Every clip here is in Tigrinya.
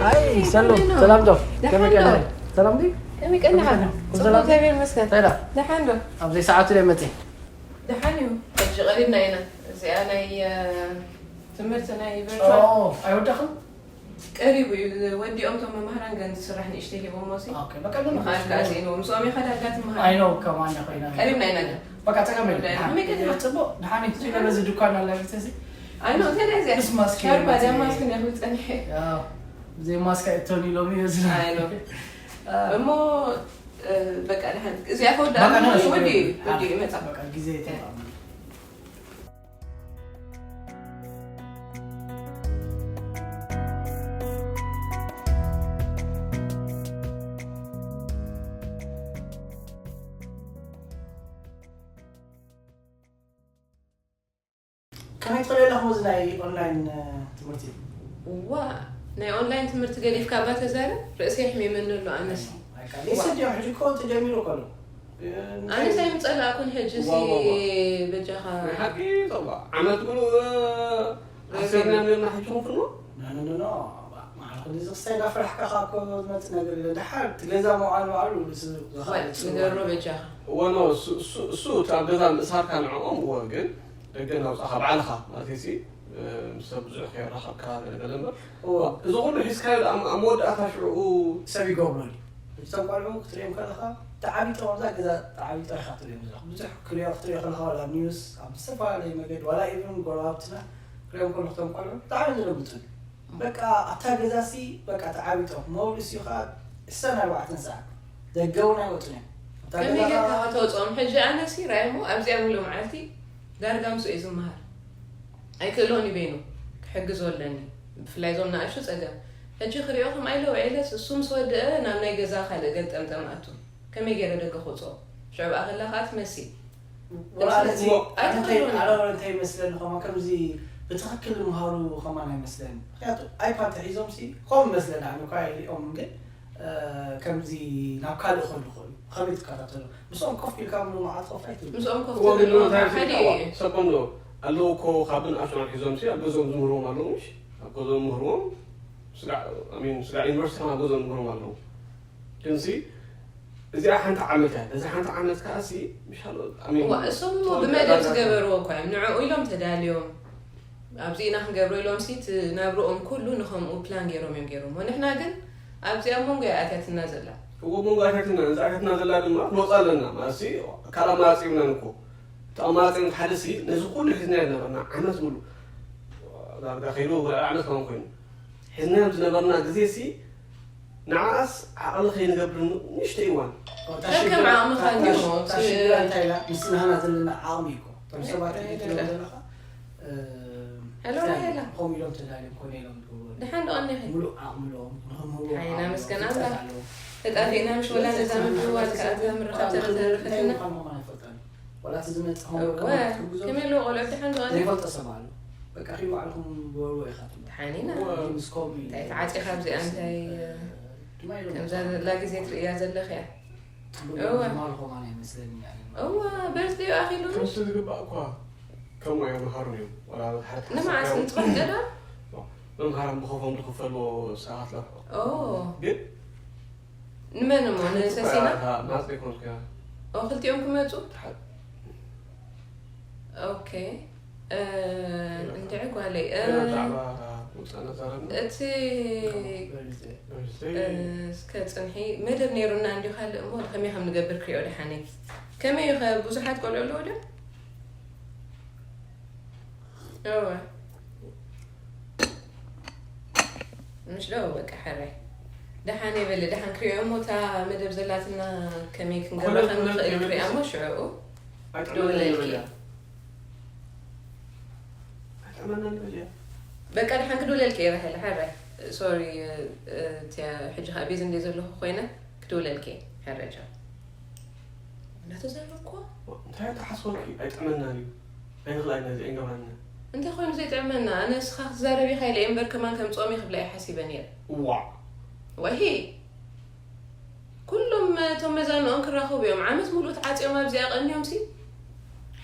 ኣይ ሰሎ ሰላም ዶ? ከመይ ቀኒኻ? ሰላም ዲ? ከመይ ቀኒኻ? ሰላም። ሰላም። ደሓን ዶ? ኣብዚ ሰዓቱ ደይ መጽእ። ደሓን እዩ። ሕጂ ቀሪብና ኢና። እዚኣ ናይ ትምህርቲ ናይ ቨርቹዋል ኣይወዳኹም? ቀሪቡ እዩ። ወዲኦም ቶም መምህራን ገን ዝስራሕ ንእሽተይ ሂቦሞ ሲ ምኻል ከዓ ስኢንዎ ምስኦም ኢኻ ዳርጋ ትምሃር። ኣይኖ ከማን ኮይና። ቀሪብና ኢና ግን። በቃ ጸገም የለን። ከመይ ቀኒኻ? ጽቡቅ። ደሓን እዩ። እዚ ነዚ ድኳን ኣላጊተ እዚ ኣይኖ እንታይ ናይ እዚኣ ምስ ማስክ ሻርባ እየ እዚኣ መጽእ። ማስክ እያ ክብል ጸኒሐ። ያው ብዘይ ማስክ ኣይእቶን ኢሎም እዩ እዚ። ኣይኖ እሞ በቃ ደሓን እዚኣ ከወዳእ በቃ፣ ወዲ ደሓን። ወዲ ወዲ ይመጻ። በቃ ግዜ ይጠፋ። ከመይ ትኽእል ኣለኹ እዚ ናይ ኦንላይን ትምህርቲ? ዋ ናይ ኦንላይን ትምህርቲ ገዲፍካ እባ ተዛረብ። ርእሰይ ኣሕሚመኒ ኣሎ ኣነስ። ኣይካ ሊስት እዮም ሕጂ እኮ ተጀሚሩ ከሎ። ኣነስ ኣይምጸላእኩን ሕጂ ሲ ዋ፣ ዋ፣ ዋ። በጃኻ። ናይ ሓቂ ጸባ ዓመት ሙሉእ ኣሰብና ነርና ሕጂ ክንፍኖ ኖ ኖ ኖ ማዕረ ክንዲ ዝኽሳይ ዳፍራሕካ ካብ ኮ ዝመጽእ ነገር የለ። ድሓር እቲ ገዛ መውዓል ባዕሉ ንሱ ዋይ ዝኽእል ንገሮ በጃኻ። እወ ኖ እሱ- እሱ- እሱ እቲ ኣብ ገዛ ምእሳርካ ንዕኦም እወ ግን ደገ እናውፃኻ ባዕልኻ ማለት ሲ ምስ ሰብ ብዙሕ ከየራኸብካ ገለ ገለ እምበር እወ። እዚ ኩሉ ሒዝካዮ ኣብ ኣብ መወዳእታ ሽዑ ሰብ ይገብሮ ድዩ? እቶም ቆልዑ ክትሪኦም ከለኻ ተዓቢጦም ኣብዛ ገዛ ተዓቢጦ ኢኻ ትሪኦም ዘለኻ። ብዙሕ ክሪኦ ክትሪኦ ከለኻ ዋላ ኣብ ኒውስ ኣብ ዝተፈላለየ መገዲ ዋላ ኢቭን ጎረባብትና ክሪኦም ከለኹ እቶም ቆልዑ ብጣዕሚ እዮም ዝደንግጹ። በቃ ኣብታ ገዛ ሲ በቃ ተዓቢጦም መውልስ እዩ ከዓ ዕስራን ኣርባዕተን ሰዓት ደገ እውን ኣይወፁን እዮም። ኣብታ ገዛ ከመይ ጌርካ ከዓ ከተውፅኦም? ሕጂ ኣነ ሲ ራእሞ ኣብዚኣ ሙሉእ መዓልቲ ዳርጋ ምስኡ እየ ዝመሃር። ኣይክእሎን እዩ በይኑ ክሕግዞ ኣለኒ። ብፍላይ እዞም ንኣሽቱ ፀገም ሕጂ ክሪኦ ከም ኣይለ ውዒለስ እሱ ምስ ወደአ ናብ ናይ ገዛ ካልእ ገልጠምጠም ኣቱ። ከመይ ገይረ ደገ ክውፅኦ? ሽዑ ብኣ ከላ ከዓ ትመሲ። ወላ ነቲ እሞ- ኣነ እንታይ ኣነ እንታይ ይመስለኒ ከማ ከምዚ ብትኽክል ዝምሃሩ ከማን ኣይመስለኒ። ምክንያቱ ኣይፓድ ተሒዞም ሲ ከምኡ ይመስለኒ ኣነ እኳ ኣይሪኦም ግን እ፣ ከምዚ ናብ ካልእ ክኸዱ ይኽእሉ። ከመይ ትከታተሎ? ምስኦም ኮፍ ኢልካ ሙሉ መዓልቲ ኮፍ ኣይትብል። ምስኦም ኮፍ እዎ ግን ትብል እንታይ ሓደ ፊልካ እዩ። ሰኮንዶ ኣለዉ እኮ ካብ ብንኣሽቱ ኣትሒዞም ሲ ኣብ ገዝኦም ዝምህርዎም ኣለዉ ምሽ ኣብ ገዝኦም ምህርዎም ስጋዕ ኣሚን ስጋዕ ዩኒቨርሲቲ ከማ ኣብ ገዝኦም ዝምህርዎም ኣለዉ ግን ሲ እዚኣ ሓንቲ ዓመት እያ ነዚ ሓንቲ ዓመት ከዓ ሲ ምሻሎ ኣሚን እዋ እሶም እሞ ብመደብ ዝገበርዎ እኳ እዮም ንዕኡ ኢሎም ተዳልዮም ኣብዚ ኢና ክንገብሮ ኢሎም ሲ ናብርኦም ኩሉ ንኸምኡ ፕላን ገይሮም እዮም ገይሮሞ ንሕና ግን ኣብዚኣ ኣብ መንጎ እያ ኣትያትና ዘላ እዎ መንጎ ኣትያትና እዛ ኣትያትና ዘላ ድማ ክንወፃ ኣለና ማለት ሲ ካልእ ኣማራፂ የብልናን እኮ እቲ ኣማራፂ እቲ ሓደ ሲ ነዚ ኩሉ ሒዝናዮ ዝነበርና ዓመት ሙሉ ዳርጋ ከይዱ ወላ ዓመት ከማን ኮይኑ ሒዝናዮም ዝነበርና ግዜ ሲ ንዓኣስ ዓቕሊ ከይንገብር ንእሽተይ እዋን እታ ከከም ሽግራ- ዓቕምኻ እታ- እንዲሞ፣ እታ እቲ- ሽግራ እንታይ ኢላ? ምስ ናህና ዘለና ዓቕሚ እኮ። እቶም ሰባት እንታይ ትብሎም ደላ? ዘለኻ፣ እ፣ ሄሎ፣ እንታይ ሄሎ። ከምኡ ኢሎም ተዳልዮም ኮነ ኢሎም ዝገብሩ። ደሓን ዶ ቀኒኺ? ሙሉእ ዓቕሚ ኣለዎም፣ ንኽምህሩ ሓይና ዓቕሚ መስገን ኣለዎም፣ ኣምላኽ። ፍልጠት ኣለዎም። ተጣፊእና ምሽ ወላ ነዛ ምድዋል ከኣ እዛ ምርኻብ እንታይ ተረተረፈትና። ምዃኑ ከማን ኣይፈልጠን። ዋላ እቲ ዝመጽእ ሆምወርክ እወ፣ ከማን ክትሕግዞም ከመይ ኣለዎ ቆልዑ ደሓን ዶ ቀኒኺ? ዘይፈልጦ ሰብ ኣሎ። በቃ፣ ኪዱ ባዕልኹም ግበርዎ ኢኻ ትብሉ። ደሓን ኢና። እዚ ምስ ከምኡ እዩ። እንታይ ተዓጺኻ ኣብዚኣ እንታይ፣ ድማ ኢሎም ከምዛ ዘላ ግዜ ትርእያ ዘለኽ እያ። ጽቡቕ እወ። ዝማል ኾማን ኣይመስለኒ፣ ያኔ። እወ፣ በርዝደዩ ኣኺሉ ምሽ? ከምቲ ዝግባእ እኳ ከምኡ እዮም መሃሩ እዮም ወላ ሓደ ንመዓስ ሓሳብ ንትኾን ቀዳም? መምሃራን ብኸፎም ዝኽፈልዎ ሰዓት ለርሑ ኦ፣ ግን ንመን እሞ? ንሰሲና? ማጽ ዘይኮንኩ እያ ኦ፣ ክልቲኦም ክመጹ? ተሓ- ኦኬ። እንድዒ ጓለይ፣ ገና ብዛዕባ ምውፃእ ነዛረብና። እቲ እስከ ፅንሒ መደብ ነይሩና እንዲ ካልእ እሞ ከመይ ከም ንገብር ክሪኦ ደሓነይ። ከመይ እዩ ከ ብዙሓት ቆልዑ ኣለዎ ዶ? እወ። ምሽ ዶ በቃ ሕራይ ደሓን የበለ ደሓን ክሪኦ እሞ እታ መደብ ዘላትና ከመይ ክንገብራ ከም ንኽእል ክሪኣ እሞ ሽዕኡ ደውለልኪ። በቃ ደሓን ክድውለልኪ እየ ራሄል። ሕራይ ሶሪ። ሕጂ ከዓ ቤዝ እንደ ዘለኹ ኮይነ ክድውለልኪ እየ። ሕራይ ቻው። እናተዛረብኩ እንታይ ተሓስበኪ? ኣይጥዕመናን እዩ። ኣይንኽላይና እዚ ኣይንገባና። እንታይ ኮይኑ ዘይጥዕመና? ኣነ እስኻ ክትዛረብ ኢኻ ኢለ እምበር ከማን ከም ጾም ክብላ እየ ሓሲበ ነይረ። ዋዕ ወሂ ኩሎም እቶም መዛንኦም ክራኸቡ እዮም። ዓመት ሙሉእ ተዓፅዮም ኣብዚኣ ቀንዮም ሲ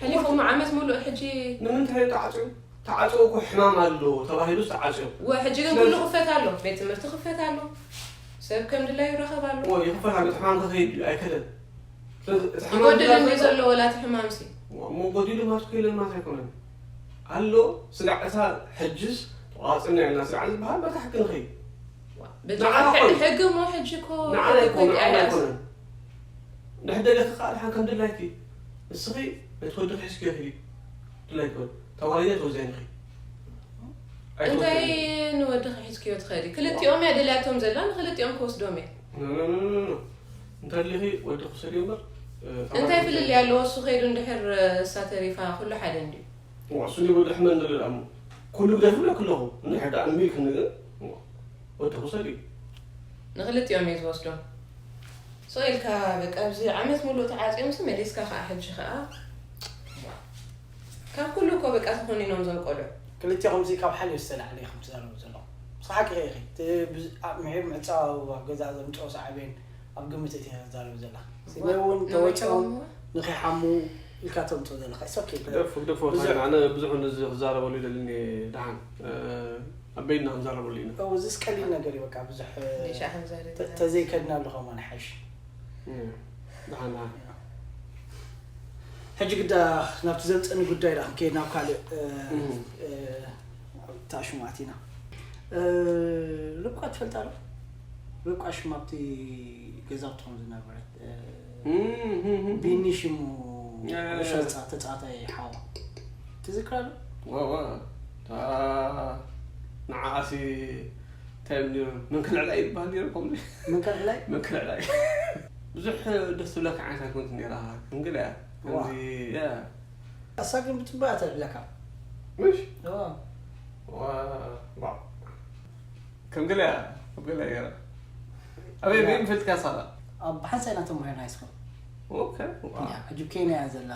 ሓሊፎም ዓመት ሙሉእ ሕጂ ንምንታይ ተዓፅዮም? ተዓፅዮ እኮ ሕማም ኣሎ ተባሂሉ ተዓፅዮም። ወ ሕጂ ግን ኩሉ ክፈት ኣሎ። ቤት ትምህርቲ ክፈት ኣሎ። ሰብ ከም ድላዩ ይረኸብ ኣሎ። ይኽፈት ኣሎ። ሕማም ከኸይድ እዩ ኣይከደን። ስለዚ እቲ ሕማም ይጎድል እንዲ ዝላለ ዘሎ ወላ እቲ ሕማም ሲ እሞ ጎዲሉ ማቱ ከይለን ማለት ኣይኮነን ኣሎ። ስጋዕ እታ ሕጅስ ተቋፅና ኢልና ስጋዕ ዝበሃል በታ ሕጊ ንኸይድ። ንዓና ኮን- ሕጊ እሞ ሕጂ እኮ ንዓና ሕጊ እኮ ይኮን ንዓና ይቀያየር። ኣይኮነን። ንሕደገ ከዓ ድሓን ከም ድላይኪ ንስኺ ነቲ ወዲ ክሕዝኪዮ ሂዲ ድላይኪ ወዲ ተዋሪደ ተወዚያ ንኺ እንታይ ንወድኺ ሒዝክዮ ትኸዲ? ክልቲኦም እያ ደልያቶም ዘላ፣ ንክልቲኦም ክወስዶም እየ። እንተሊኺ ወዲ ክውሰድዮ እምበር እንታይ ፍልልይ ኣለዎ? እሱ ከይዱ እንድሕር እሳ ተሪፋ ኩሉ ሓደ እንድዩ። እሱ ሊቦ ድሕመ ንርኢ ኣሞ ኩሉ ግደፍ ብለኩ ኣለኹ። እንድሕር ደኣ እምቢ ክንግን ወዲ ክውሰድ እዩ። ንክልቲኦም እየ ዝወስዶም። ሶ ኢልካ በቃ ኣብዚ ዓመት ሙሉእ ተዓፅዮምሲ መሊስካ ከዓ ሕጂ ከዓ ካብ ኩሉ እኮ በቃ ተኾኒኖም እዞም ቆልዑ። ክልቴኹም ሲ ካብ ሓልዮ ዝተላዕለ ኢኹም ትዛረቡ ዘለኹም። ብሓቂ ኢኺ። እቲ ብዝ- ኣብ ምሒር ምዕጻው ኣብ ገዛ ዘምጽኦ ሳዕቤን ኣብ ግምት እቲ ትዛረብ ዘለኻ። ስለ እውን ተወጺኦም ንኸይሓሙ ኢልካ ተምጽኦ ዘለኻ። It's okay። ግደፎ ግደፎ ብዙሕ- ኣነ ብዙሕ ነዚ ክዛረበሉ ይደልኒ ደሓን ኣበይና ክንዛረበሉ ኢና። እው፣ እዚስ ቀሊል ነገር እዩ። በቃ ብዙሕ እ፣ ሻሕ ንዛረብ ተ- ኢና። ተዘይከድናሉ ከምኡ ንሓይሽ። ደሓን ደሓን ሕጂ ግዳ ናብቲ ዘምፀኒ ጉዳይ ዳ ክንከይድ ናብ ካልእ እ፣ እ፣ ታሽሙ ኣቲና እ፣ ርብቃ ትፈልጣ ዶ? ርብቃ ሽማ ኣብቲ ገዛውትኹም ዝነበረት እ፣ ቢኒ ሽሙ እ። ሸፃ ተፃዋታይ ሓዋ ትዝክራ ዶ? ዋ ዋ እታ ንዓኣሲ እንታይ እዮም ነይሮም? መንከልዕላይ ይበሃል ነይሩ ከምዚ መንከልዕላይ መንከልዕላይ ብዙሕ ደስ ትብለካ ዓይነት ኣይኮነት ነይራ። ክንግል እያ ከምዚ እያ እሳ ግን ብፅቡቅ እያ ተልዕለካ ምሽ ዋ ዋ ዋ ከም ገለ እያ ከም ገለ እያ ነይራ። ኣበይ ኣበይ ምፈልጥካ ሳላ ኣብ ሓንሳእ ኢና ተማሂርና ሃይስኩል ኦኬ ዋ ሕጂ ኬንያ እያ ዘላ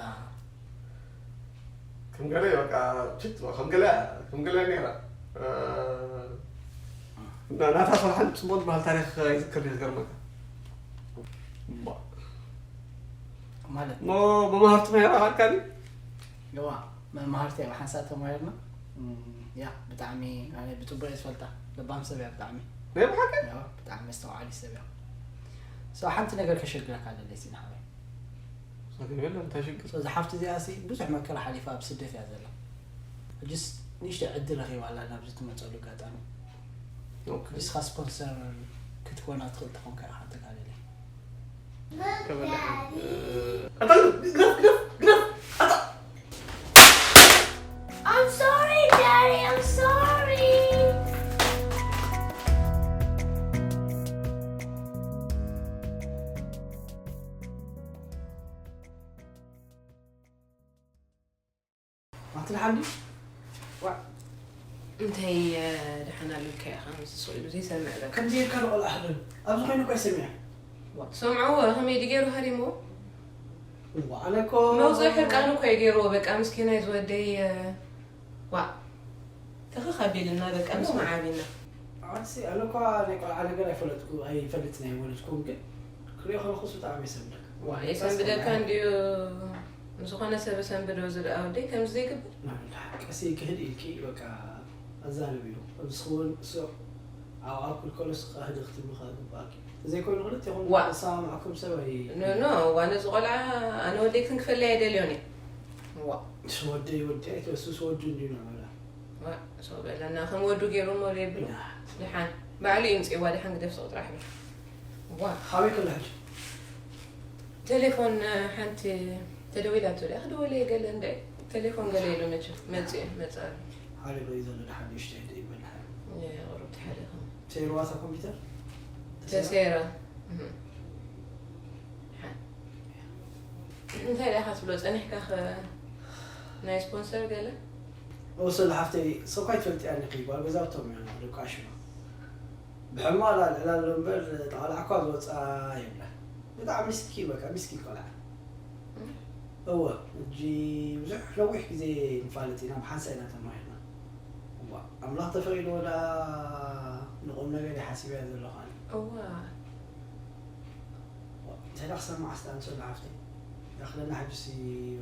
ከም ገለ በቃ ችት ከም ገለ ከም ገለ ነይራ ናታ ሰብሓን ፅቡቅ ዝበሃል ታሪክ ይዝክር ይገርመካ ማለት መማህርቲ ነይራ ኣካሊ ዋ መማህርቲ ኣብ ሓንሳእ ተማሂርና ያ ብጣዕሚ ብፅቡቅ እየ ዝፈልጣ ለባም ሰብ እያ ብጣዕሚ ናይ ብሓቂ ብጣዕሚ መስተውዓሊ ሰብ እያ ሓንቲ ነገር ከሸግረካ ኣለለይ ሲና ሓበይ ጸገም የለን እንታይ ሽግር እዛ ሓፍቲ እዚኣ ሲ ብዙሕ መከራ ሓሊፋ ኣብ ስደት እያ ዘላ ሕጅስ ንእሽተ ዕድል ረኺባ ኣላ ናብዚ ትመፀሉ ኣጋጣሚ ንስኻ ስፖንሰር ክትኮና ትኽእል ተኾንካ ኢኻ ተጋደለ ከበላሕ ግደፍ ግደፍ ግደፍ I'm sorry, Daddy, I'm sorry. ኣቲ ደሓን ድዩ? እንታይ ደሓን ኣለካ ኢኻ ምስ ስቕ ኢሉ ዘይሰምዕ በቃ። ከምዚ ኢልካ ዶ ቆልዓ ሕረን? ኣብዚ ኮይኑ እኮ ኣይሰሚዐ። ሰምዕዎ ከመይ ድገይሩ ሃሪምዎ? እዋ ኣነ እኮ መውፅኢ ሕርቃኑ እኮ እዩ ገይርዎ በቃ ምስኪናይ ዝወደይ ዋ ተኸኽ ኣቢልና በቃ ምስ መዓቢና። ኣንሲ ኣነ እኳ ናይ ቆልዓ ነገር ኣይፈለጥኩ ኣይፈልጥን ኣይወለድኩን ግን ክሪኦ ከለኹስ ብጣዕሚ የሰንብደካ። ዋ የሰንብደካ እንድዩ ንዝኾነ ሰብ ሰንብዶ ዝርኣ ወደይ ከምዚ ዘይግብር። ቀሲ ክህድ ኢልኪ በቃ ኣዛርብዮ። ንስኺ እውን ስቕ ኣብኣ ክልከሎስ ቃህዲ ክትብሊ ከኣ ግብኣኪ። እንተዘይኮይኑ ክልቴኹም ዋ። ተሰማማዕኩም ሰብ ኣይ- ኖ ኖ እዋ ነዚ ቆልዓ ኣነ ወደይ ክንክፈለይ ኣይደልዮን እየ። ዋ፣ ስወደይ ወዲ ኣይትበስስ ወዱ እንዲዩ ነው በላ። ዋ፣ ሰው በለና ከም ወዱ ገይሩ ሞ ዘይብሉ። ድሓን ባዕሉ ይምፅእዋ፣ ድሓን ግደፍ ሰው ጥራሕ። ዋ፣ ካበይ ከሎ ሕጂ? ቴሌፎን ሓንቲ ተደዊላቶ ድያ ክደወለ ገለ እንደ ቴሌፎን ገለ ኢሉ መቸ መፅእ መፅእ ኣሎ። ሓደ ገይ ዘሎ ድሓን ንሽተ ይደ ይበልሃል። ቁሩብ ተሓደ ከም ተይርዋታ ኮምፒውተር ተሰይራ። እንታይ ዳኻ ትብሎ ጸኒሕካ ኸ ናይ ስፖንሰር ገለ? ወሰሉ ሓፍተይ ሰብካ ይትፈልጥ ያኒ ኺ ጓል ገዛውቶም እዮም ደቂ ኣሽማ ብሕማል ኣልዕላ ኣሎ እምበር ተቓላዕኳ ዝወፃ ይብላ። ብጣዕሚ ምስኪን በቃ ምስኪን ቆልዓ። እወ ሕጂ ብዙሕ ነዊሕ ግዜ ንፋለጥ ኢና ብሓንሳ ኢና ተማሂርና። እዋ ኣምላኽ ተፈቒድዎ ደኣ ንቑም ነገር ይሓስብያ ዘለኹ ኣነ። እዋ እንታይ ደኣ ክሰማዕ ስለ ኣንሶ ሓፍተይ። ያኽለና ሕጂሲ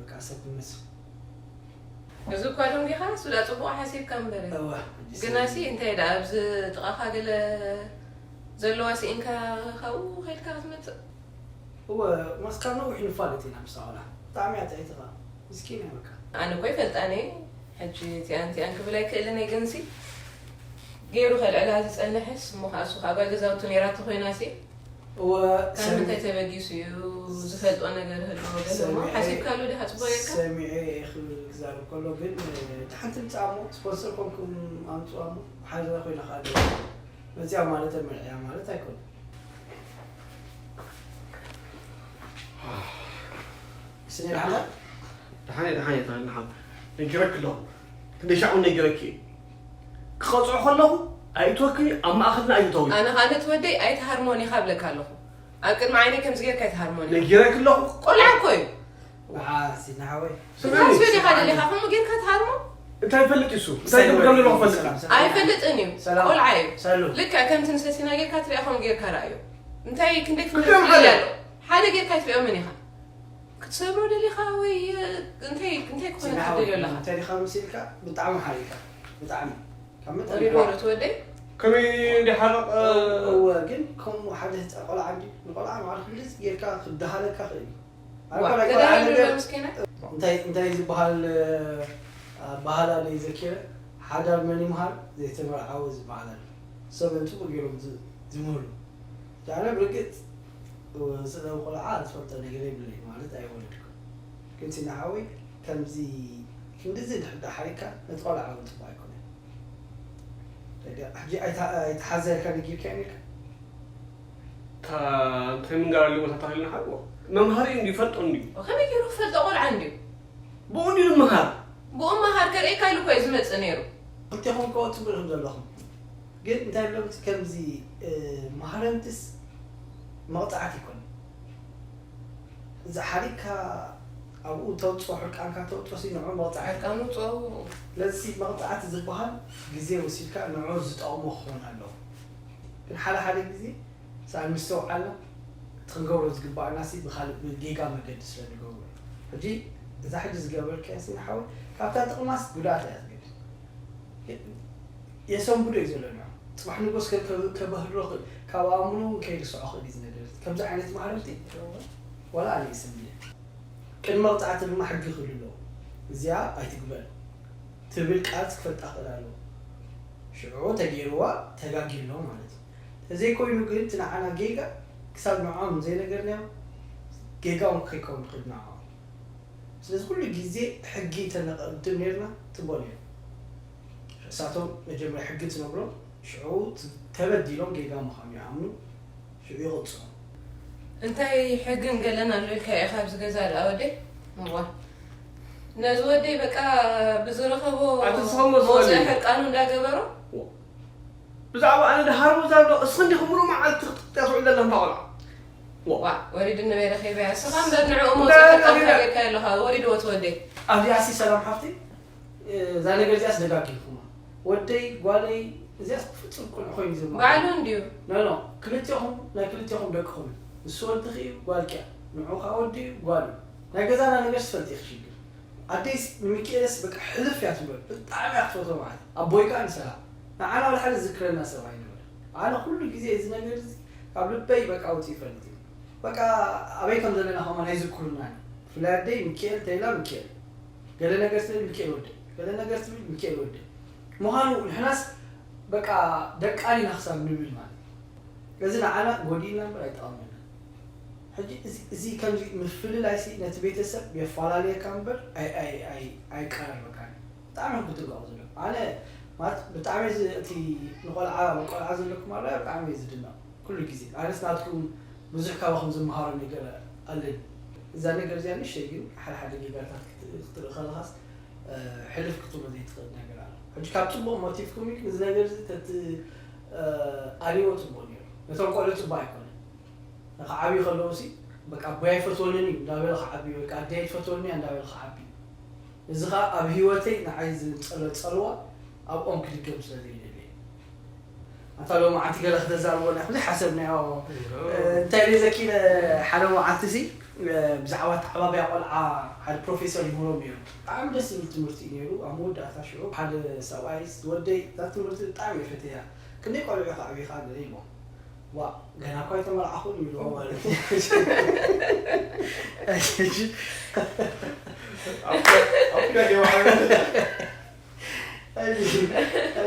በቃ ሰብ ንመስል። እዚ እኳ ደንጊኻ እሱ ዳ ጽቡቕ ሓሲብካ እምበር። እዋ ግና ሲ እንታይ ደኣ ኣብዚ ጥቓኻ ገለ ዘለዋ ስኢንካ ካብኡ ከይድካ ክትመጽእ። እወ ማስካ ነዊሕ ንፋለጥ ኢና ምስ ኣውላ ብጣዕሚ እያ ጥዕይቲ ኸዓ ምስኪን እያ በቃ። ኣነ እኮ ይፈልጣን እየ ሕጂ እቲኣን እቲኣን ክብል ኣይክእልን እየ ግን ሲ ገይሩ ከልዕላ ዝጸንሐስ እሞ ከዓ እሱ ከዓ ጓል ገዛውቱ ነይራቶ ኮይና ሲ እወ ካብ ምንታይ ተበጊሱ እዩ ዝፈልጦ ነገር ህልዎ ገለሞ ሓሲብካሉ ድኻ ጽቡቅ ጌርካ ሰሚዐ እየ ክብል ክዛረብ ከሎ ግን ድሓንቲ ምፅኣ እሞ ስፖንሰር ኮንኩም ኣምፅዋ እሞ ሓዛ ኮይና ከዓ መፅያ ማለት መርዕያ ማለት ኣይኮነ ስነ ድሓታ ደሓን ደሓን እየ ተናሓ ነጊረክ ኣለኹ ክንደይ ሻዕ እውን ነጊረክ እየ ክቐፅዖ ከለኹ ኣይእትወክን እዩ ኣብ ማእኸልና ኣይትተዊ ኣነ ከዓ ነቲ ወደይ ኣይትሃርሞን ኢኻ እብለካ ኣለኹ ኣብ ቅድሚ ዓይነይ ከምዚ ጌርካ ኣይትሃርሞን ኢኻ ነጊረክ ኣለኹ ቆልዓ እኮ እዩ ሲና ሓወይ ስምዒት ስለ ዲኻ ደሊኻ ከምኡ ጌርካ ትሃርሞ እንታይ ይፈልጥ እዩ እሱ እንታይ ዝብሎ ኣለኹ ፈልጥ ኣይፈልጥን እዩ ሰላም። ቆልዓ እዩ ሰሉ ልክዕ ከምቲ ንሰሲና ጌርካ ትሪኣ ከምኡ ጌርካ ርኣዮ እንታይ ክንደይ ክልቲኦም ፍልፍል ሓደ። ኣሎ ሓደ ጌርካ ኣይትሪኦ መን ኢኻ ክትሰብሮ ደሊኻ ወይ እንታይ እንታይ ክኾነ ትደልዮ ኣለኻ እንታይ ዲኻ መሲልካ ብጣዕሚ ሓሪካ ብጣዕሚ ካብ መጠን ወሪድ ንላዕሊ። ወረት ወደይ ከመይ እንዲሓረቕ እወ ግን ከምኡ ሓደ ህፃ ቆልዓ እንዲ ንቆልዓ ማዕረ ክንድዚ ጌርካ ክደሃለካ ክእል እዩ ኣነ ዋ እኮ ናይ ቆልዓ ተዳሂሉ ነገር ዶ ምስኪና እንታይ እንታይ ዝበሃል ኣበሃላ ዶ ይዘኪረ ሓዳር መን ይምሃር ዘይተመርዓወ ዝበሃል ኣሎ ሰበን ፅቡቅ ገይሮም ዝ- ዝምህሩ ኣነ ብርግፅ ስለ ቆልዓ ዝፈልጦ ነገር የብለይ ማለት ኣይወለድኩ ግን እቲ ንሓወይ ከምዚ ክንድዚ ድሕር ሓሪካ ነቲ ቆልዓ እውን ፅቡቅ ኣይኮነ ሕጂ ኣይተሓዘርካ ነጊርካ ነርካ እንታይ ምንጋር ኣለዎ ተታኺልና ሓቅዎ መምሃሪ እንዲ ይፈልጦ እንዲ ከመይ ገይሩ ክፈልጦ ቆልዓ እንድዩ ብኡ እንዲ ንምሃር ብኡ መሃር ከርእየካ ኢሉ እኮ እዩ ዝመፅእ ነይሩ ክልቴኹም ከ ትብልኹም ዘለኹም ግን እንታይ ብሎም ከምዚ መሃረምትስ መቕፃዕቲ ይኮን እዚ ሓሪካ ኣብኡ ተውፅኦ ሕርቃንካ ተውፅኦ ሲ ንዑ መቕፃዕቲ ሕርቃኑ ፀው ስለዚ መቕፃዕቲ ዝበሃል ግዜ ወሲድካ ንዑ ዝጠቕሞ ክኾን ኣለዎ ግን ሓደ ሓደ ግዜ ሰኣን ምስተውዓልና እቲ ክንገብሮ ዝግባኣና ሲ ብካልእ ብጌጋ መገዲ ስለ ንገብሮ ሕጂ እዛ ሕጂ ዝገበርካያ ሲ ንሓወይ ካብታ ጥቕማስ ጉድኣት እያ ትገድል የሰንብዶ እዩ ዘሎ ንዑ ፅባሕ ንጎስ ከበህድሮ ክእል ካብ ኣእምሮ እውን ከይርስዖ ክእል እዩ ዝነገር ከምዚ ዓይነት ማህረምቲ ዋላ ኣነ ይስምየ ቅድሚ መቕፃዕቲ ድማ ሕጊ ክህሉ ኣለዎ እዚኣ ኣይትግበር ትብል ቃል ክፈልጣ ክእል ኣለዎ ሽዑ ተገይርዋ ተጋጊ ኣሎ ማለት እዩ ተዘይኮይኑ ግን እቲ ንዓና ጌጋ ክሳብ ንዖም ዘይነገርናዮም ጌጋ እውን ከይከውን ክእል ንዓኦም ስለዚ ኩሉ ግዜ ሕጊ ተነቐድም ነርና ጽቡቕ ነይሩ። እሳቶም መጀመርያ ሕጊ ትነግሮም ሽዑ ተበዲሎም ጌጋ ምዃኑ ይኣምኑ ሽዑ ይቕጽዑ። እንታይ ሕግን ገለን ኣሎ ኢልካ ኢኻ ኣብዚ ገዛ ደኣ ወደይ? እዋ ነዚ ወደይ በቃ ብዝረኸቦ ኣቲ ዝኸሞ መውፅኢ ዝኸሊ። ሕርቃኑ እንዳገበሮ ብዛዕባ ኣነ ድሃር ምዛብ ዶ እስኺ እንዲኹም ሙሉ መዓልቲ ክትጥጥያ ትውዕል ዘለኹም እታ ቆልዓ። ዋ ወሪዱ ነበረ ከይበያ እስኻ እምበር ንዕኡ እንታይ መውፅኢ ሕርቃንካ ኣገቢዳ? ጌርካ ኣለኻ ወሪድዎ እቲ ወደይ። ኣብዚኣ ሲ ሰላም ሓፍቲ እዛ ነገር እዚኣስ ደጋጊምኩማ ወደይ ጓለይ እዚኣስ ብፍጹም ቅኑዕ ኮይኑ ዝማ ባዕሉ እንድዩ ኖ ኖ ክልቴኹም ናይ ክልቴኹም ደቅኹም እዩ ንሱ ወድኺ እዩ ጓልኪ እያ ንዑ ከዓ ወዲ እዩ ጓል እዩ ናይ ገዛና ነገር ስፈልጢ ኢኺ ሽግር ኣደይስ ንሚኪኤለስ በቃ ሕልፍ እያ ትብሎ ብጣዕሚ እያ ክትፈትዎ ማለት ኣቦይ ከዓ ንሰላም ንዓና ወላ ሓደ ዝዝክረና ሰብ ኣይነበረ ኣነ ኩሉ ግዜ እዚ ነገር እዚ ካብ ልበይ በቃ ውፅእ ይፈልጥ እዩ በቃ ኣበይ ከም ዘለና ከማን ኣይዝክሩናን እዩ ብፍላይ ኣደይ ሚኪኤል ተይላ ሚኪኤል ገለ ነገር ትብል ሚካኤል ወደ፣ ገለ ነገር ትብል ሚካኤል ወደ። ምዃኑ ንሕናስ በቃ ደቃ ኢና ክሳብ ንብል ማለት እዩ። እዚ ንዓና ጎዲእና እምበር ኣይጠቐመና። ሕጂ እዚ ከምዚ ምፍልላይ ሲ ነቲ ቤተሰብ የፈላለየካ እምበር ኣይቀራርበካ። ብጣዕሚ ክትጋው ዘሎ ኣነ ማለት ብጣዕሚ እቲ ንቆልዓ ቆልዓ ዘለኩም ኣላ ብጣዕሚ ዝድነቕ ኩሉ ግዜ ኣነስ ናትኩም ብዙሕ ካባኹም ዝመሃሮ ነገር ኣለኒ። እዛ ነገር እዚኣ ንእሽተይ ግን ሓደ ሓደ ጌጋታት ክትርኢ ከለኻስ ሕልፍ ክትብሎ ዘይትኽእል ነገር ኣሎ። ሕጂ ካብ ፅቡቕ ሞቲቭኩም እዩ ግን እዚ ነገር እዚ ተትኣልይዎ ፅቡቕ ነይሩ። ነቶም ቆልዑ ፅቡቕ ኣይኮነን። ንክዓብዩ ከለዉ ሲ በቃ ኣቦይ ኣይፈትወንን እዩ እንዳበለ ክዓብዩ ወይ ከዓ ኣደይ ኣይትፈትወኒ እያ እንዳበለ ክዓብዩ። እዚ ከዓ ኣብ ህይወተይ ንዓይ ዝፀለፀልዋ ኣብኦም ክድገም ስለ ዘይደሊ ኣንታ ሎማዓንቲ ገለ ክተዛርቦ ና ዘይሓሰብናዮ እንታይ ደይ ዘኪረ ሓደ መዓልቲ ሲ ብዛዕባ ተዓባብያ ቆልዓ ሓደ ፕሮፌሰር ይምህሮም ነይሩ። ብጣዕሚ ደስ ዝብል ትምህርቲ እዩ ነይሩ። ኣብ መወዳእታ ሽዑ ሓደ ሰብኣይ ወደይ እዛ ትምህርቲ ብጣዕሚ እየ ፈትያ ክንደይ ቆልዑ ከዕብኻ ገለ ኢልዎም ዋ ገና እኳ ኣይተመርዓኹን ይብልዎ ማለት እዩ።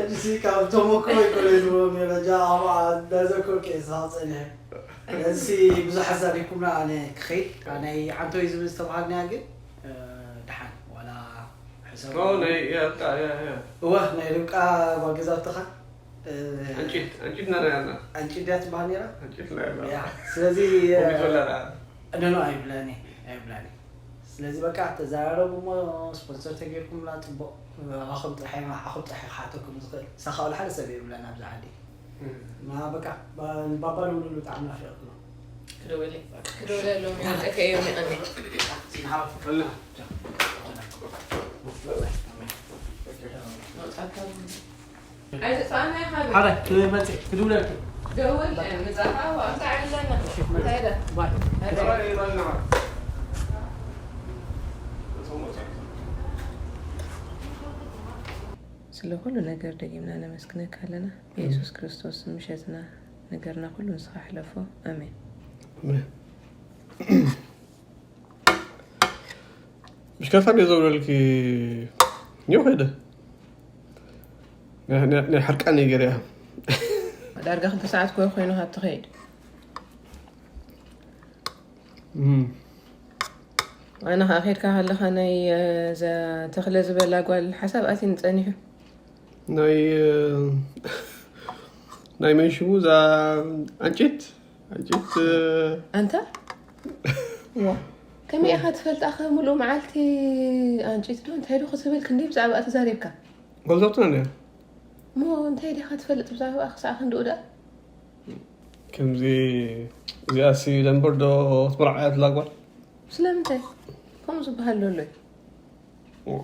ሕጂ ካብ ተመክሮ ይኮነ ዝብሎም ነረ ጃ ኣብኣ እንዳዘከርኩ እየ ዝሃብ ፀኒሐ። እዚ ብዙሕ ኣዛሪብኩምና ኣነ ክኸይድ ናይ ዓንቶ እዩ ዝብል ዝተባሃልናያ ግን ድሓን ዋላ ሕሰብ ናይ ርብቃ እያ እያ እወ ናይ ርብቃ ባገዛትኻ ኣንጭት ኣንጭት ና ያና ኣንጭት ድያ ትበሃል ነራ ኣንጭት ና ያና ያ ስለዚ ኮሚት ወላ ዳ ኖ ኖ ኣይብላኒ ኣይብላኒ ስለዚ በቃ ተዘራረቡ እሞ ስፖንሰር ተገይርኩምላ ፅቡቕ ኣኹም ጥራሕ ንዓኹም ጥራሕ ክሓተኩም ዝኽእል ሳኻ ወላ ሓደ ሰብ የብላን ኣብዚ ዓዲ እና በቃ ባባ ንብሉሉ ብጣዕሚ ናፊቕኩም ክደወለሎም ይመፀከ እዮም ይቐኒ ሓደ ክመፅእ ክድውለልኪ ደውል ምፃኻ እንታይ ኣለና እንታይ ደ ስለ ኩሉ ነገር ደጊምና ነመስግነካ ኣለና ብየሱስ ክርስቶስ ምሸትና ነገርና ኩሉ ንስኻ ሕለፎ ኣሜን ምሽ ከፋ እንደ ዘውረልኪ ኒው ኸይደ ናይ ሕርቃን ነገር እያ ዳርጋ ክልተ ሰዓት ኮ ኮይኑ ካብ ትኸይድ ኣነ ከዓ ከድካ ከለካ ናይ እዛ ተክለ ዝበላ ጓል ሓሳብ ኣትኒ ፀኒሑ ናይ ናይ መን ሽሙ እዛ ኣንጭት ኣንጭት ኣንታ ዋ ከመይ ኢኻ ትፈልጣ ከ ሙሉእ መዓልቲ ኣንጭት ዶ እንታይ ዶ ክትብል ክንደይ ብዛዕባኣ ተዛሪብካ ጎልዘብትና ነያ እሞ እንታይ ዲኻ ትፈልጥ ብዛዕባኣ ክሳዕ ክንድኡ ደኣ ከምዚ እዚኣሲ ደንበር ዶ ክትምርዓያ ትላጓል ስለምንታይ ከምኡ ዝበሃል ዶ ኣሎ እዩ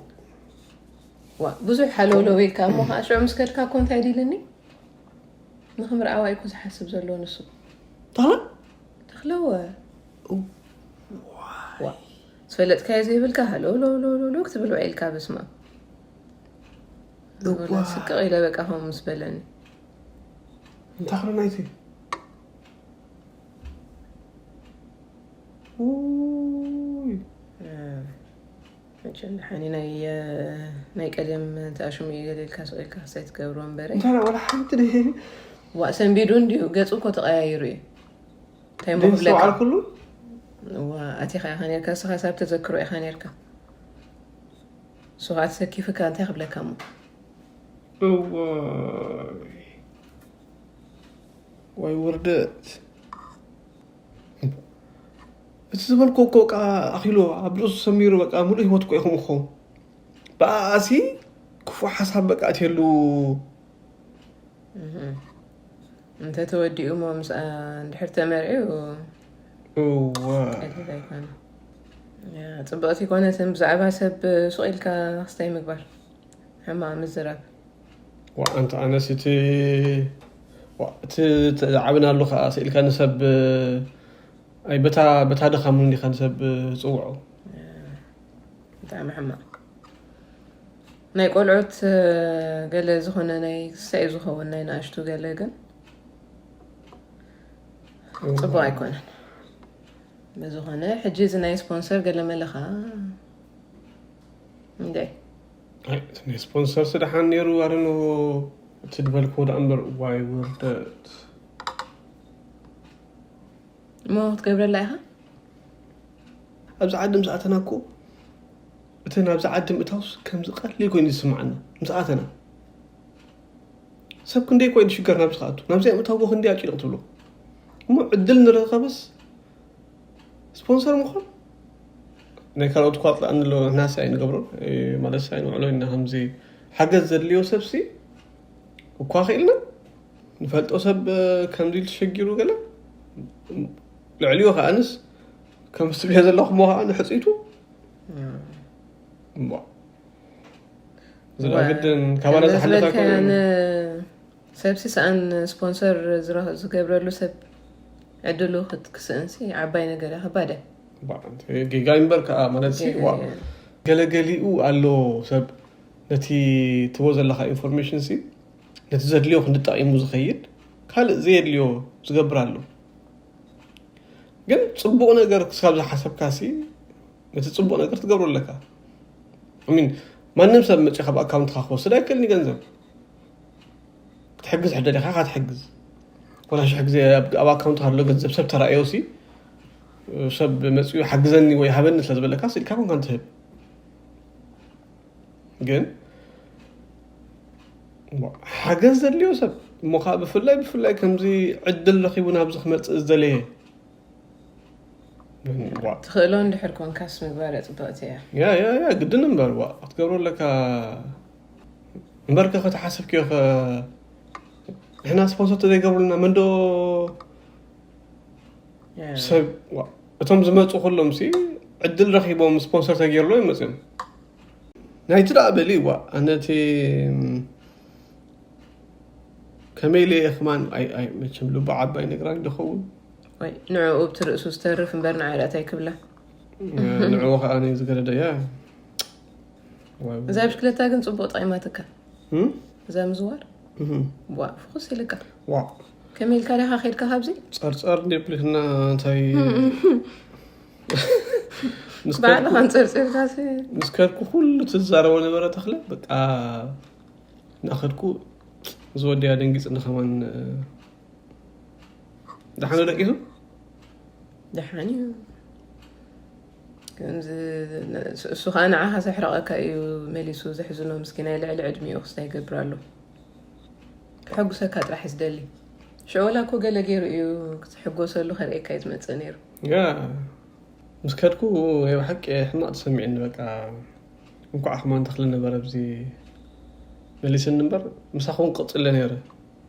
ዋ ብዙሕ ሃለውለው ኢልካ እሞ ከዓ ሽዑ ምስ ከድካ እኮ እንታይ ዲልኒ ንክምርዓዋ እዩ እኮ ዝሓስብ ዘሎ ንሱ ታላ ተክለወ ዋ ዝፈለጥካዮ ዘይብልካ ሃለውለውለውለው ክትብል ውዒልካ በስመ ኣብ ስቅቕ ኢለ በቃ ከምኡ ምስ በለኒ እንታይ ክሎ ናይቲ ውይ መቸም ደሓኒ ናይ ናይ ቀደም ተኣሽሙ እዩ ገለ ኢልካ ስቕ ኢልካ ክሳይ ትገብሮ እምበረ እንታይ ወላ ሓንቲ ዋእ ሰንቢዱ እንድዩ ገፁ እኮ ተቐያይሩ እዩ እንታይ ሞ ክብለካ ዘይምስተውዓልኩሉ ዋ ኣቲኻ ኢኻ ነርካ ንስኻ ሳብ ተዘክሮ ኢኻ ነርካ ንሱ ከዓ ተሰኪፉካ እንታይ ክብለካ እሞ እዋይ ወይ ውርደት እቲ ዝበልኮ እኮ በቃ ኣኺሉ ኣብ ርእሱ ሰሚሩ በቃ ሙሉእ ህይወት እኮ ኢኹም እኮ ብኣኣሲ ክፉእ ሓሳብ በቃ ኣትየሉ እንተ ተወዲኡ እሞ ምስኣ እንድሕር ተመርዕዩ እዋ ቀሊል ኣይኮነ ጽብቕቲ ኮነትን ብዛዕባ ሰብ ሱቕ ኢልካ ክስታይ ምግባር ሕማቕ ምዝራብ ዋእ ኣንታ ኣነስ እቲ ዋእ እቲ ዓብና ኣሎ ከዓ ስኢልካ ንሰብ ኣይ በታ በታ ድኻም እንዲኻ ንሰብ ዝፅውዖ ብጣዕሚ ሕማቕ ናይ ቆልዑት ገለ ዝኾነ ናይ ክሳይ ዝኸውን ናይ ንኣሽቱ ገለ ግን ፅቡቅ ኣይኮነን ብዝኾነ ሕጂ እዚ ናይ ስፖንሰር ገለ መለኻ እንደ ስፖንሰር ስደሓን ነይሩ ኣረኖ እቲ ዝበልክዎ ዳ እምበር ዋይ ውርደት። እሞ ክትገብረላ ኢኻ። ኣብዚ ዓዲ ምስ ኣተና እኮ እቲ ናብዚ ዓዲ ምእታውስ ከምዚ ቀሊል ኮይኑ ዝስምዓና ምስ ኣተና ሰብ ክንደይ ኮይኑ ሽገር ናብዚ ክኣቱ ናብዚ ምእታውዎ ክንደይ ኣጭልቕ ትብሎ እሞ ዕድል ንረኸበስ ስፖንሰር ምዃን ናይ ካልኦት ኳጥላ እንሎ ናሲ ኣይንገብሮን ማለት ኣይንውዕሎ ኢና ከምዚ ሓገዝ ዘድልዮ ሰብሲ እኳ ክኢልና ንፈልጦ ሰብ ከምዚ ተሸጊሩ ገለ ልዕልዮ ከኣንስ ከም ስብዮ ዘለኹሞ ከዓ ንሕፅይቱ ግድን ካባና ዝሓለፈ ሰብሲ ሰኣን ስፖንሰር ዝገብረሉ ሰብ ዕድሉ ክትክስእንሲ ዓባይ ነገር እያ ከባደ ጌጋ እምበር ከዓ ማለት ገለገሊኡ ኣሎ ሰብ ነቲ ትቦ ዘለካ ኢንፎርሜሽን ሲ ነቲ ዘድልዮ ክንድጠቂሙ ዝኸይድ ካልእ ዘየድልዮ ዝገብር ኣሎ ግን ፅቡቅ ነገር ክሳብ ዝሓሰብካ ሲ ነቲ ፅቡቅ ነገር ትገብሮ ኣለካ ሚን ማንም ሰብ መፂ ካብ ኣካውንትካ ክወስድ ኣይክእልኒ ገንዘብ ክትሕግዝ ሕደሊካ ካትሕግዝ ወላ ሽሕ ግዜ ኣብ ኣካውንትካ ኣሎ ገንዘብ ሰብ ተራእዮ ሲ ሰብ መፅኡ ሓግዘኒ ወይ ሃበኒ ስለ ዝበለካ ስኢልካ ኮንካ እንትህብ ግን ሓገዝ ዘድልዮ ሰብ እሞ ከዓ ብፍላይ ብፍላይ ከምዚ ዕድል ረኪቡ ናብዚ ክመፅእ ዝደለየ ትኽእሎ እንድሕር ኮንካስ ምግባር ፅቡቅቲ እያ ያ ያ ያ ግድን እምበር ዋ ክትገብሮ ኣለካ እምበርከ ከተሓሰብክዮ ንሕና ስፖንሰር ተዘይገብሩልና መንዶ ሰብ እቶም ዝመፁ ኩሎም ሲ ዕድል ረኪቦም ስፖንሰር ተገይርሎ ይመፅኦም ናይቲ ደኣ በሊ ዋ ኣነቲ ከመይ ኢለ እየ ክማን መቸም ልቡ ዓባይ ነግራን ዝኸውን ንዕኡ ብቲ ርእሱ ዝተርፍ እምበር ንዓይ ዳእታይ ክብላ ንዕኡ ከዓ ዝገደደ እያ እዛ ብሽክለታ ግን ፅቡቅ ጠቂማትካ እዛ ምዝዋር ዋ ፍኩስ ኢልካ ዋ ከመይ ኢልካ ዲኻ ከድካ ካብዚ ጸርጸር እንደ ብልክና እንታይ ባዕልኻ ንጸርጺርካ ምስ ከድኩ ኩሉ ትዛረቦ ነበረ ተኽለ በቃ እናኸድኩ ዝወደያ ደንጊጽ ንኸማን ደሓን ደቂሱ ደሓን እዩ እሱ ከዓ ንዓኻ ዘሕረቐካ እዩ መሊሱ ዘሕዝኖ ምስኪናይ ልዕሊ ዕድሚኡ ክስታይ ይገብር ኣሎ ከሐጉሰካ ጥራሕ ዝደሊ ሽዑ ወላ እኮ ገለ ገይሩ እዩ ክትሕጎሰሉ ከርእየካ እዩ ዝመፅእ ነይሩ ያ ምስ ከድኩ ናይ ብሓቂ ሕማቕ ተሰሚዕኒ በቃ እንኳዕ ከማን ተኽለ ነበር ኣብዚ መሊስኒ እምበር ምሳኹም ቅፅለ ነይረ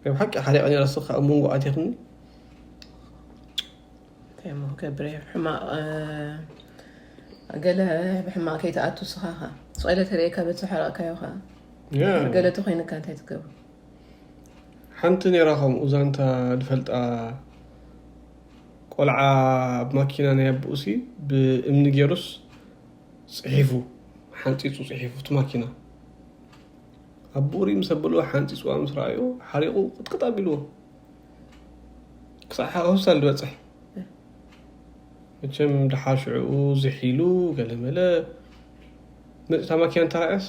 ናይ ብሓቂ ሓሪቐ ነይረ ስኻ ኣብ መንጎ ኣቲኽኒ እንታይ እሞ ክገብር እየ ሕማቕ ገለ ብሕማቕ ከይትኣቱ ስኻ ኸ ስቐለ ተርእየካ በቲ ዝሓረቕካዮ ኸ ገለ ተኾይንካ እንታይ ትገብሩ ሓንቲ ነይራ ከምኡ ዛንታ ዝፈልጣ ቆልዓ ኣብ ማኪና ናይ ኣቦኡሲ ብእምኒ ገይሩስ ፅሒፉ ሓንፂፁ ፅሒፉ እቲ ማኪና ኣቦኡ ሪኢ ምስ ኣበልዎ ሓንፂፅዋ ምስ ረኣዮ ሓሪቑ ቅጥቅጥ ኣቢልዎ ክሳዕ ሆስፒታል ዝበፅሕ መቸም ድሓር ሽዕኡ ዝሒሉ ገለመለ መፅታ ማኪና እንተረኣያስ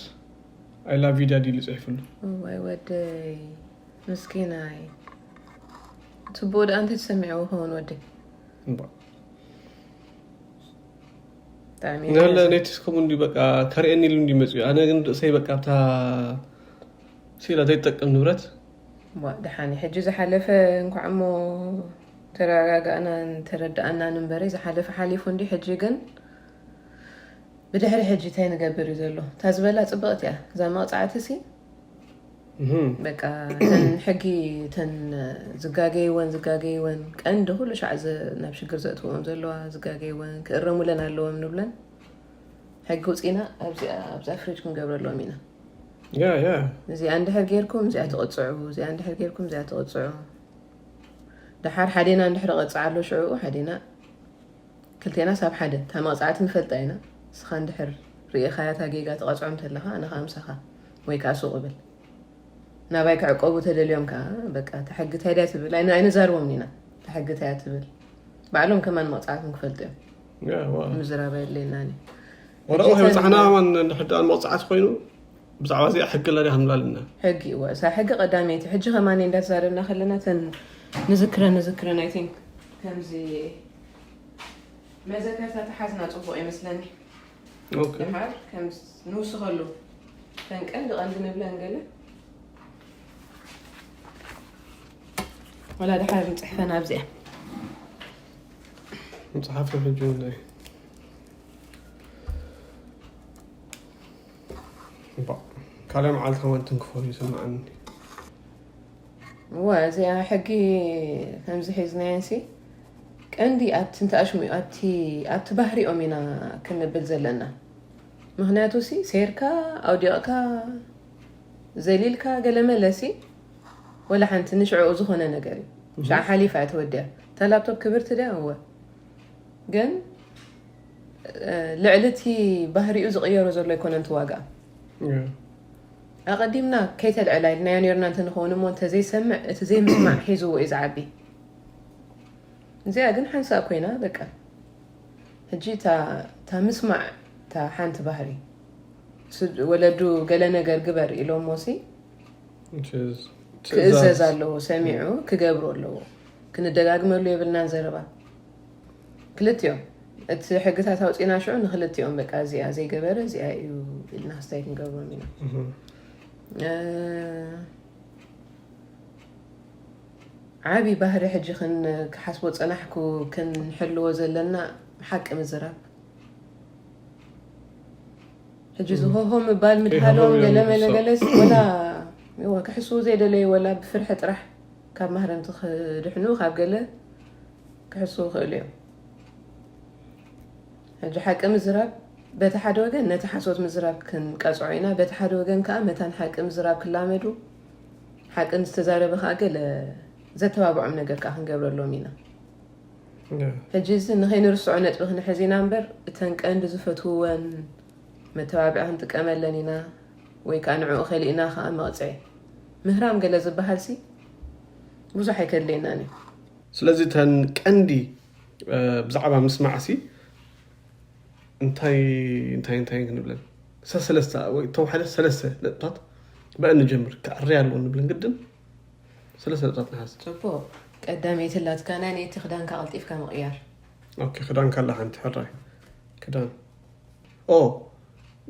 I love you daddy ኢሉ ፅሒፍሉ እዋይ ወደይ ምስኪናይ ፅቡቅ ደኣ እንታይ ተሰሚዕዎ ክኸውን ወደይ እባ ብጣዕሚ ናለ ነቲ እስከሙ እንዲ በቃ ከርእየኒ ኢሉ እንዲ መፅኡ ኣነ ግን ርእሰይ በቃ ኣብታ ሲላ ዘይጠቅም ንብረት ዋ ደሓን እዩ። ሕጂ ዝሓለፈ እንኳዕ እሞ ተረጋጋእናን ተረዳእናን እምበሪ ዝሓለፈ ሓሊፉ እንዲ ሕጂ ግን ብድሕሪ ሕጂ እንታይ ንገብር እዩ ዘሎ እታ ዝበላ ፅብቕቲ እያ እዛ መቕፃዕቲ ሲ እህም። በቃ እተን ሕጊ እተን ዝጋገይወን ዝጋገይወን ቀንዲ ኩሉ ሻዕ ዝ- ናብ ሽግር ዘእትዎም ዘለዋ ዝጋገይወን ክእረሙለን ኣለዎም ንብለን ሕጊ ውፅኢና ኣብዚኣ ኣብዛ ፍሪጅ ክንገብረሎም ኢና ያ ያ እዚኣ እንድሕር ጌርኩም እዚኣ ትቕፅዑ እዚኣ እንድሕር ጌርኩም እዚኣ ትቕፅዑ ደሓር ሓዴና እንድሕር ቐፅዓ ኣሎ ሽዕኡ ሓዴና ክልቴና ሳብ ሓደ እታ መቕፃዕቲ ንፈልጣ ኢና ንስኻ እንድሕር ርእኻያ እታ ጌጋ ትቐፅዖም ተለኻ ኣነ ከዓ ምሳኻ ወይ ከዓ ሱቕ እብል ናባይ ክዕቆቡ ተደልዮም ከዓ በቃ እታ ሕጊ እንታይ ድያ ትብል ኣይነ- ኣይነዛርቦም ኢና እታ ሕጊ እንታይ እያ ትብል ባዕሎም ከማን መቕፃዕቶም ክፈልጡ እዮም ያ ዋ ምዝራብ ኣየድልየናን እዩ ወላ ከይበፃሕና ማን እንድሕር ደኣ መቕፃዕቲ ኮይኑ ብዛዕባ እዚኣ ሕጊ ኣለና ክንብላ ኣለና። ሕጊ እወ፣ እሳ ሕጊ ቀዳመይቲ። ሕጂ ከማን እንዳተዛረብና ከለና ተን ንዝክረን ንዝክረን፣ I think፣ ከምዚ መዘከርታ ተሓዝና ፅቡቕ ይመስለኒ። ድሓር ከም ንውስኸሉ ተን ቀንዲ ቀንዲ ንብለን ገለ ወላ ድሓር ንፅሕፈን ኣብዚኣ መፅሓፍ ሕጂ ወላይ ካልኣይ መዓልቲ ከማን ትንክፎ ይስምዓኒ። እወ፣ እዚኣ ሕጊ ከምዚ ሒዝናየንሲ ቀንዲ ኣብቲ እንተኣሽሙ ኣብቲ ኣብቲ ባህሪኦም ኢና ክንብል ዘለና። ምክንያቱ ሲ ሴርካ ኣውዲቕካ ዘሊልካ ገለመለሲ ወላ ሓንቲ ንሽዕኡ ዝኾነ ነገር እዩ። ሽዓ ሓሊፋ እያ ተወዲያ። እታ ላፕቶፕ ክብርቲ ድያ? እወ። ግን ልዕሊ እቲ ባህሪኡ ዝቕየሮ ዘሎ ኣይኮነን እቲ ዋጋ። ኣቐዲምና ከይተልዕላ ኢልናዮ ነርና እንተንኸውን እሞ እንተዘይሰምዕ እቲ ዘይምስማዕ ሒዝዎ እዩ ዝዓቢ። እዚኣ ግን ሓንሳእ ኮይና በቃ ሕጂ እታ ምስማዕ እታ ሓንቲ ባህሪ ወለዱ ገለ ነገር ግበር ኢሎሞ ሲ ክእዘዝ ኣለዎ፣ ሰሚዑ ክገብሮ ኣለዎ። ክንደጋግመሉ የብልናን ዘረባ ክልቲኦም። እቲ ሕግታት ኣውፂና ሽዑ ንክልቲኦም በቃ እዚኣ ዘይገበረ እዚኣ እዩ ኢልና ክስታይ ክንገብሮም ኢና። ዓብዪ ባህሪ ሕጂ ክሓስቦ ፀናሕኩ ክንሕልዎ ዘለና ሓቂ ምዝራብ። ሕጂ ዝሆሆ ምባል ምድሃሎም ገለ መለገለስ ወላ ክሕስቡ ዘይደለዩ ወላ ብፍርሒ ጥራሕ ካብ ማህረምቲ ክድሕኑ ካብ ገለ ክሕስቡ ይኽእሉ እዮም። ሕጂ ሓቂ ምዝራብ በቲ ሓደ ወገን ነቲ ሓሶት ምዝራብ ክንቀፅዖ ኢና፣ በቲ ሓደ ወገን ከዓ መታን ሓቂ ምዝራብ ክላመዱ ሓቂ ንዝተዛረበ ከዓ ገለ ዘተባብዖም ነገር ከዓ ክንገብረሎም ኢና። ሕጂ እዚ ንኸይንርስዖ ነጥቢ ክንሕዝ ኢና እምበር እተን ቀንዲ ዝፈትውወን መተባብዒ ክንጥቀመለን ኢና ወይ ከዓ ንዕኡ ከሊእና ከዓ መቕፅዒ ምህራም ገለ ዝበሃል ሲ ብዙሕ ኣይከድልየናን እዩ። ስለዚ እተን ቀንዲ ብዛዕባ ምስማዕ ሲ እንታይ እንታይ እንታይ ክንብለን ሰለስተ ወይ ተውሓደ ሰለስተ ነጥብታት ብአን ንጀምር ክዕሪ ኣለዎ ንብለን ግድን ሰለስተ ነጥብታት ንሓዝ። ፅቡቅ። ቀዳመይቲ ላትካ ናይ ነቲ ክዳንካ ቀልጢፍካ ምቕያር። ኦኬ፣ ክዳንካ ኣላ ሓንቲ ሕራይ ክዳን ኦ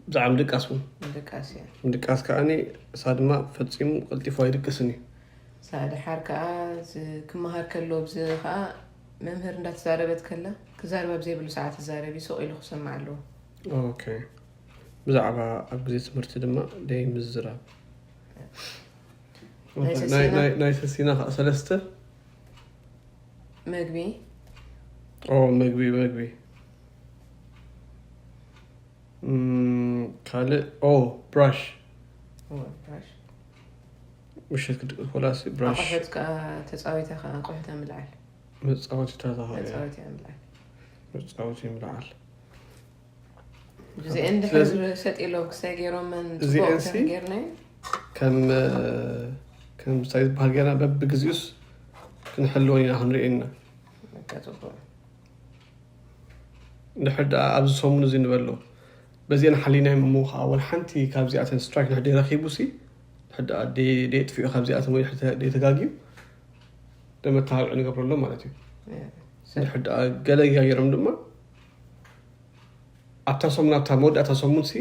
ብዛዕባ ምድቃስ እውን ምድቃስ እያ። ምድቃስ ከዓኒ እሳ ድማ ፈፂሙ ቀልጢፉ ኣይድቅስን እዩ። እሳ ድሓር ከዓ ክመሃር ከሎ ብዚ ከዓ መምህር እንዳተዛረበት ከላ ክዛረብ ኣብ ዘይብሉ ሰዓት ይዛረብ እዩ፣ ስቕ ኢሉ ክሰማዕ ኣለዎ። ኦኬ። ብዛዕባ ኣብ ግዜ ትምህርቲ ድማ ደይ ምዝራብ ናይ ሰሲና ከዓ ሰለስተ መግቢ ኦ መግቢ መግቢ ካልእ ኦ ብራሽ ምሸት ክድቅስ ኮላሲ ብራሽ ኣቑሑት ከዓ ተፃዊታ ከዓ ኣቑሑት ምልዓል መፃወቲታት መፃወቲ ምልዓል እዚአን ድሕር ሰጥ ኢሎም ክሳይ ገይሮመን እዚአን ሲ ጌርናዮ ከም ከም ብሳይ ዝበሃል ጌርና በብግዜኡስ ክንሕልወን ኢና ክንሪኦ ኢና በቃ ፅቡቅ እንድሕር ደኣ ኣብዚ ሰሙን እዚ ንበሎ በዚአን ሓሊናዮም እሞ ከዓ ወላ ሓንቲ ካብዚኣተን ስትራይክ ንሕደ ረኪቡ ሲ እንድሕር ደኣ ደየጥፍኡ ካብዚኣተን ወይ ደተጋግዩ ደመተባብዒ ንገብረሎም ማለት እዩ እንድሕር ደኣ ገለ ገይሮም ድማ ኣብታ ሰሙን ኣብታ መወዳእታ ሰሙን ሲ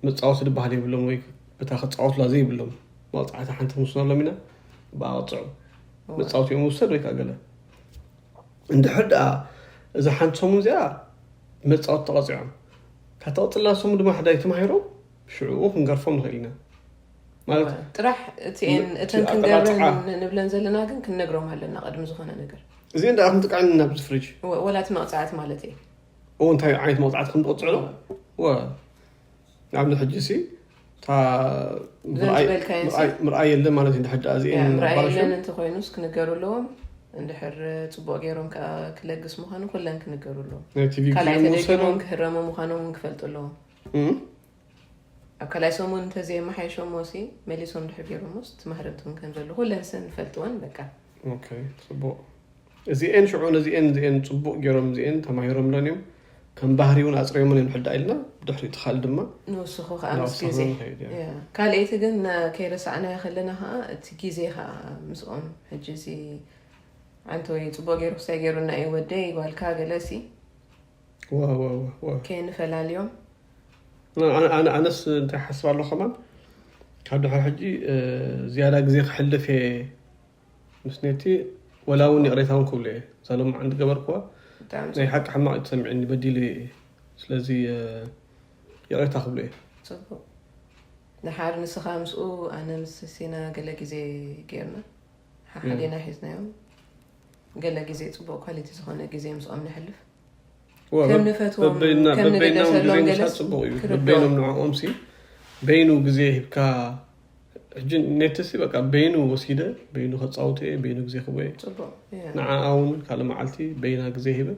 መፃወቲ ዝበሃል የብሎም ወይ በታ ክፃወቱላ ዘይብሎም መቕፃዕቲ ሓንቲ ክንውስነሎም ኢና ብኣቕፅዑ መፃወቲ እዮም ውሰድ ወይ ከዓ ገለ እንድሕር ደኣ እዛ ሓንቲ ሰሙን እዚኣ መፃወቲ ተቐፂዖም ካብ ተቐፅላ ሰሙን ድማ ሕዳይ ተማሂሮም ሽዕኡ ክንገርፎም ንኽእል ኢና ማለት ጥራሕ እቲኤን እተን ክንገብረን ንብለን ዘለና ግን ክንነግሮም ኣለና ቅድሚ ዝኾነ ነገር እዚኤን ደኣ ክንጥቅዐን ናብዚ ፍሪጅ ወላ እቲ መቕፃዕቲ ማለት እየ ኡ እንታይ ዓይነት መቕፃዕቲ ከም ትቕፅዕዶ ወ ንኣብነት ሕጂ ሲ እታ ምርኣይ የለ ማለት እዩ ድሕር ደኣ እዚኤን ምርኣይ የለን እንተኮይኑስ ክንገሩ ኣለዎም እንድሕር ፅቡቅ ገይሮም ከዓ ክለግስ ምኳኑ ኩለን ክንገሩ ኣለዎም ናይ ቲቪ ካልኣይ ክሪም ተደጊሞም ወሰዶም ክህረሙ ምኳኖም እውን ክፈልጡ ኣለዎም ኣብ ካልኣይ ሰሙን እንተዘየመሓየሾሞ ሲ መሊሶም ድሕር ገይሮሞስ ትማህረምቲ እውን ከም ዘሎ ኩለን ሰ ንፈልጥወን በቃ ኦኬ ፅቡቅ እዚኤን ሽዑ ነዚኤን እዚኤን ፅቡቅ ገይሮም እዚኤን ተማሂሮምለን እዮም ከም ባህሪ እውን ኣፅሪዮምን እዮም ሕዳ ኢልና ድሕሪ ትኻል ድማ ንውስኹ ከዓ ምስ ግዜ ካልኣይቲ ግን ከይረሳዕናዮ ከለና ከዓ እቲ ግዜ ከዓ ምስኦም ሕጂ እዚ ዓንተ ወይ ፅቡቅ ገይሩ ክሳይ ገይሩና እዩ ወደይ ጓልካ ገለሲ ከይንፈላልዮም ኣነስ እንታይ ሓስብ ኣሎ ከማን ካብ ድሕሪ ሕጂ ዝያዳ ግዜ ክሕልፍ እየ ምስ ነቲ ወላ እውን ይቕሬታ እውን ክብሉ እየ እዛ ሎማዓንቲ ገበርክዋ ናይ ሓቂ ሕማቕ ተሰሚዕኒ በዲለ እየ ስለዚ ይቕሬታ ክብሉ እየ ፅቡቅ ድሓር ንስኻ ምስኡ ኣነ ምስ ሲና ገለ ግዜ ገይርና ሓሓሊና ሒዝናዮም ገለ ግዜ ፅቡቅ ኳሊቲ ዝኾነ ግዜ ምስኦም ነሕልፍ ከም ንፈትዎም ከም ንግደሰሎም ገለስ ፅቡቅ እዩ በበይኖም ንዕኦም ሲ በይኑ ግዜ ሂብካ ሕጂ ኔትሲ በቃ በይኑ ወሲደ በይኑ ከፃውተ እየ በይኑ ግዜ ክቦ እየ ንዓኣ እውን ካልእ መዓልቲ በይና ግዜ ሂበ